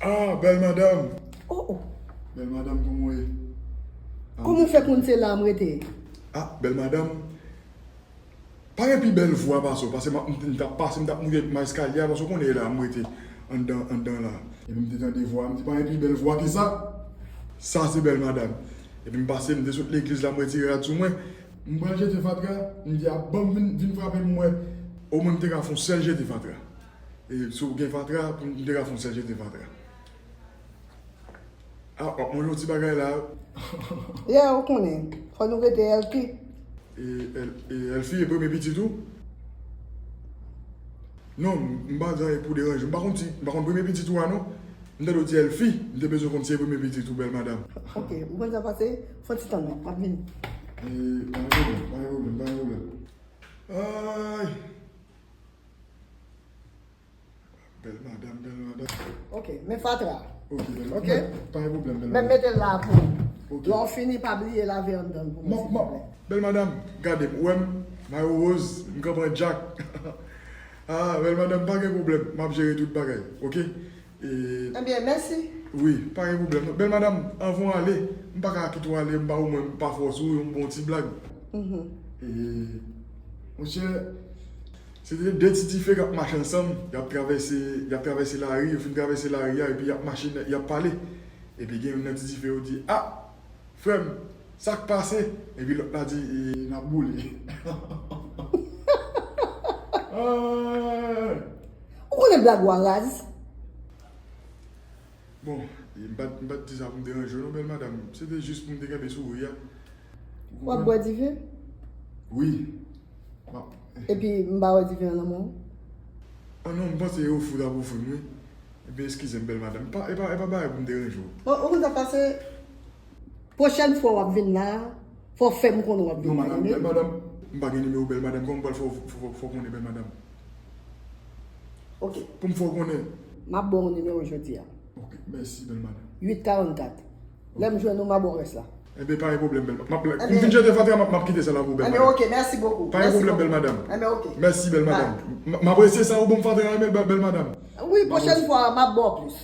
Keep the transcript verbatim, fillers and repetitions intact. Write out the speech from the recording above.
Ah, bèl madanm! Oh, oh. Bèl madanm, kòman w ye? Kòman w fè konn se la m rete? Ah, bèl madanm, pa gen pi bèl vwa pase w, paske m, m, m t ap pase, m t ap moute nan eskalye a, paske w konnen e la m rete anndan, anndan la. Epi m te tande vwa, m di pa gen pi bèl vwa ke sa. Sa se bèl madanm. Epi m pase, m te sot legliz la, m retire rad sou mwen. M pral jete fatra, m di a ban m vin, vin frape m wè. Omwen m te ka fè yon sèl jete fatra. E si w gen fatra, m te ka fè yon sèl jete fatra. Ah, w ap manje yon ti bagay la. Yeah, ou konnen. Fò nou rete healthy. E, L, e Elfi e premye pitit ou? Non, m, m pa di anyen pou deranje w. M pa konn si, m pa konn premye pitit ou a non. M tande w di Elfi, m te bezwen konn si e premye pitit ou, bèl madanm. Ok, ou konn sa pase? Fò ti tann non, m ap vini. E, pa gen pwoblèm, pa gen pwoblèm, pa gen pwoblèm. Ay! Bèl madanm, bèl madanm. Ok, men fatra. Ok, bèl Ok. madanm. Pa gen pwoblèm, bèl Men madanm. Mete l la pou ou. Ok. Lè w fini, pa bliye lave anndan l pou mwen, Map, map, silvouplè. Bèl madanm, gade m, ou wè m, mayo woz, m kanpe an djak. Ah, bèl madanm, pa gen pwoblèm, m ap jere tout bagay, ok? E, Ebyen, mèsi. Wi, pa gen pwoblèm non. Bèl madanm, anvan w ale, m pa ka kite w ale, m pa omwen, m pa fè w souri, m ba w yon ti blag. Mhm. E, monchè, se te de ti dife k ap mache ansanm, y ap travèse, y ap travèse lari, yo fin travèse lari a, epi y ap mache, y ap pale. Epi gen youn nan ti dife yo di, ah, frè m, sa k pase? Epi lòt la di, e, n ap boule. Ah! Ou konnen blag ou a raz? Bon, e, m pa t, m pa t di sa pou m deranje w non, bèl madanm. Se te jis pou m te kenbe souri a. W ap bwè diven? Wi. M ap- Epi m pa wè diven an nan men w? Ah non, m panse e ofri w t ap ofri m, wi. Ebyen, eskize m, bèl madanm. E pa, e pa, e pa bagay pou m deranje w. Bon, ou konn sa pase? Pwochèn fwa w ap vin la, fò w fè m konnen w ap vin Non, la, madanm, tande? Bèl madanm, m pa gen nimewo bèl madanm. Kòman m pral fè w, fè, fè, fè w konnen, bèl madanm? Ok. Pou m fè w konnen. M ap ba w nimewo jodi a. Ok, mèsi, bèl madanm. Uit karannkat. Lè m jwenn ou, m a ba w rès la. Ebyen, pa gen pwoblèm, bèl. M ap, pou m fin jete fatra, m ap, m ap kite sa la pou bèl Ebyen, madanm. ok, mèsi bokou. Pa gen pwoblèm, bèl madanm. Ebyen, ok. Mèsi, bèl madanm. M, m apresye sa, ou ban m fatra, bèl, bèl madanm. Wi, pwochèn fwa, m ap ba w plis.